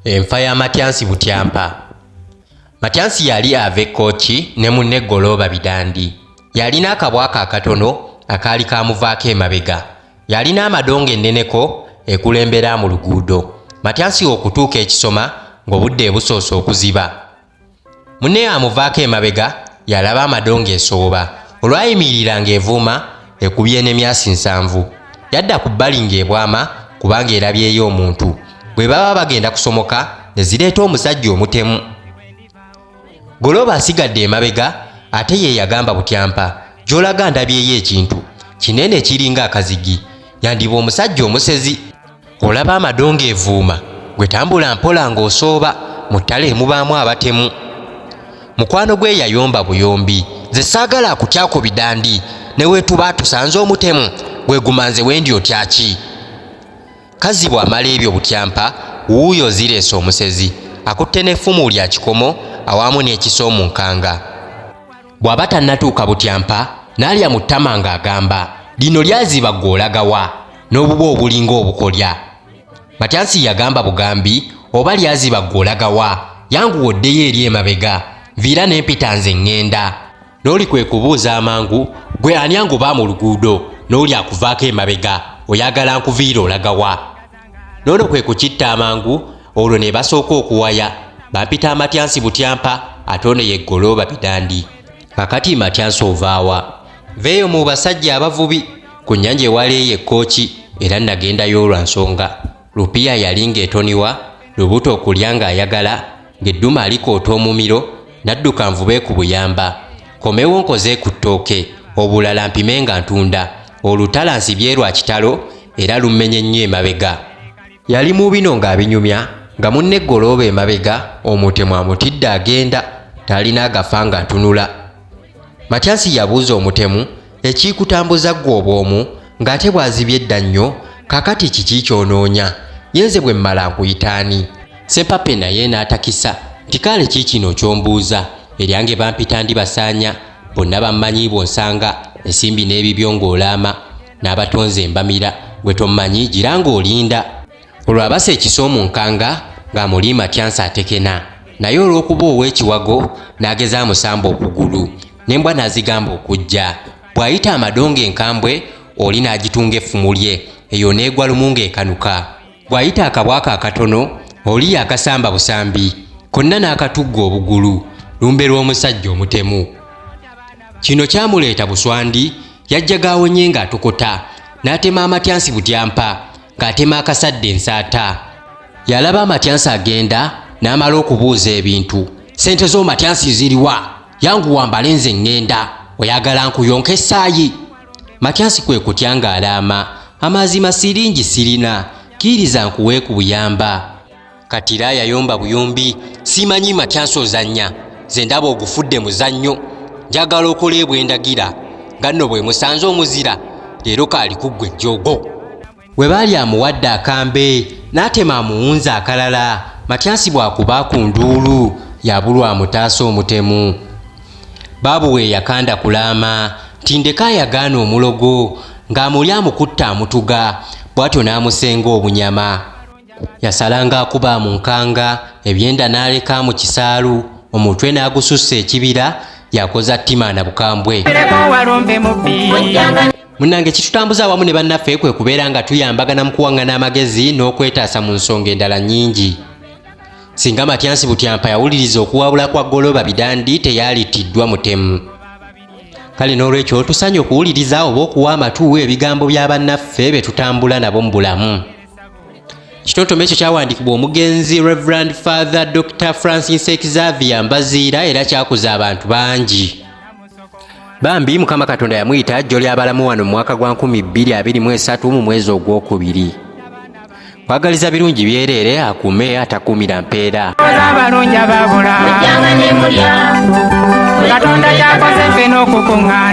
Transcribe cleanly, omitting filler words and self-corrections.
Enfa ya Matyansi Butyampa. Matyansi yali ava e Kkooki ne munne Ggolooba Bidandi. Yalina akabwa ke akatono akaali kamuvaako emabega. Yalina amadongo enneneko ekulembera mu luguudo. Matyansi okutuuka e Kisoma ng'obudde busoose okuziba. Munne amuvaako emabega yalaba amadongo esooba. Olwayimirira ng'evuuma ekubye n'emyasi nsanvu. Yadda ku bbali ng'ebwama kubanga erabyeyo omuntu. Bwe baba bagenda kusomoka ne zireeta omusajja omutemu. Golooba asigadde emabega ate ye yagamba Butyampa, gy'olaga ndabyeyo ekintu kinene ekiringa akazigi. Yandiba omusajja omusezi. Olaba amadongo evuuma, gwe tambula mpola ng'osooba, mu ttale mubaamu abatemu. Mukwano gwe yayomba buyombi, nze saagala akutyako bidandi, ne wetuba tusanze omutemu, gwe guma nze wendi otya ki? Kazzi bw'amala ebyo Butyampa wuuyo zireese omusezi, akutte n'effumu lya kikomo awamu n'ekiso mu nkanga. Bw'aba tannatuuka Butyampa n'alya mu ttama ng'agamba, lino lyaziba ggwe olaga wa? N'obubwa obulinga obukolya. Matyansi yagamba bugambi, oba lyaziba ggwe olaga wa? Yanguwa oddeyo eri emabega, nviira ne mpita nze ŋŋenda. N'oli kwe kubuuza amangu, ggwe ani angoba mu luguudo n'oli akuvaako emabega, oyagala nkuviire olaga wa? N'ono kwe kukitta amangu, olwo ne basooka okuwaya. Bampita Matyansi Butyampa ate ono ye Ggolooba Bidandi. Kakati Matyansi ovaawa? Nveeyo mu basajja abavubi ku nnyanja ewala eyo e Kkooki era nagendayo lwa nsonga. Lupiya yali ng'etoniwa, lubuto okulya ng'ayagala, ng'edduma alikoota omumiro, nadduka nvube ku buyamba. Komewo nkoze ku ttooke, obulala mpime nga ntunda. Olutala nsibye lwa kitalo era lummenye nnyo emabega. Yali mu bino ng'abinyumya nga munne Ggolooba emabega omutemu amutidde agenda, talina agafa ng'atunula. Matyansi yabuuza omutemu, Ekikutambuza ggwe obw'omu ng'ate bwazibye edda nnyo, kaakati kiki ky'onoonya? Ye nze bwe mmala nkuyita ani? Ssempappe naye n'atakisa nti kaale kiikino ky'ombuuza, eryange bampita Ndibasaanya, bonna bammanyi bw'onsanga, ensimbi n'ebibyo ng'olaama, n'abatonze mbamira, ggwe tommanyi gira ng'olinda. Olwo abasa ekiso mu nkanga ng'amuli Matyansi atekena, naye olw'okuba ow'ekiwago n'ageza amusamba okugulu, n'embwa n'azigamba okujja. Bw'ayita amadongo enkambwe, oli n'agitunga effumu lye, eyo n'egwa lumu ng'ekanuka. Bw'ayita akabwa ke akatono, oli yakasamba busambi, konna n'akatugga obugulu, lumbe lw'omusajja omutemu. Kino kyamuleeta buswandi, yajja g'awonye ng'atokota, n'atema Amatyansi Butyampa, ng'atema akasadde ensaata. Yalaba Amatyansi agenda n'amala okubuuza ebintu. Ssente zo Matyansi ziriwa? Yanguwa mbale nze ŋŋenda. Oyagala nkuyonke essaayi? Matyansi kwe kutya ng'alaama, amazima siringi sirina, kkiriza nkuwe ku buyamba. Katira yayomba buyombi, simanyi Matyansi ozannya, nze ndaba ogufudde muzannyo. Njagala okole bwe ndagira, nga nno bwe musanze omuzira, leero kaali ku ggwe ejjoogo. We baali amuwadde akambe n'atema amuwunze akalala, Matyansi bw'akuba ku nduulu yabulwa amutaasa omutemu. Baabu we yakanda kulaama nti ndeka ayagaana omulogo ng'amuli amukutte amutuga bw'atyo n'amusenga obunyama. Yasalanga akuba mu nkanga, ebyenda n'aleka mu kisaalu, omutwe n'agusussa ekibira, yakoza ttima na bukambwe. Munnange ekitutambuza awamu ne bannaffe kwe kubeera nga tuyambagana mu kuwaŋŋana amagezi n'okwetaasa mu nsonga endala nnyingi. Singa Matyansi Butyampa yawuliriza okuwabula kwa Ggolooba Bidandi teyalittiddwa mutemu. Kale n'olwekyo tusaanye okuwuliriza oba okuwa amatu ebigambo bya bannaffe be tutambula nabo mu bulamu. Ekitontome ekyo kyawandiikibwa omugenzi Reverend Father Dr. Francis Xavier Mbaziira era kyakuza abantu bangi. Bambi Mukama Katonda yamuyita jjo ly'abalamu wano mu mwaka gwa 2023 mu mwezi ogwokubiri. Kwagaliza birungi byereere akuume atakuumira mpeera. Abalungi ababula. Katonda yakoze ffe n'okukuŋŋaana.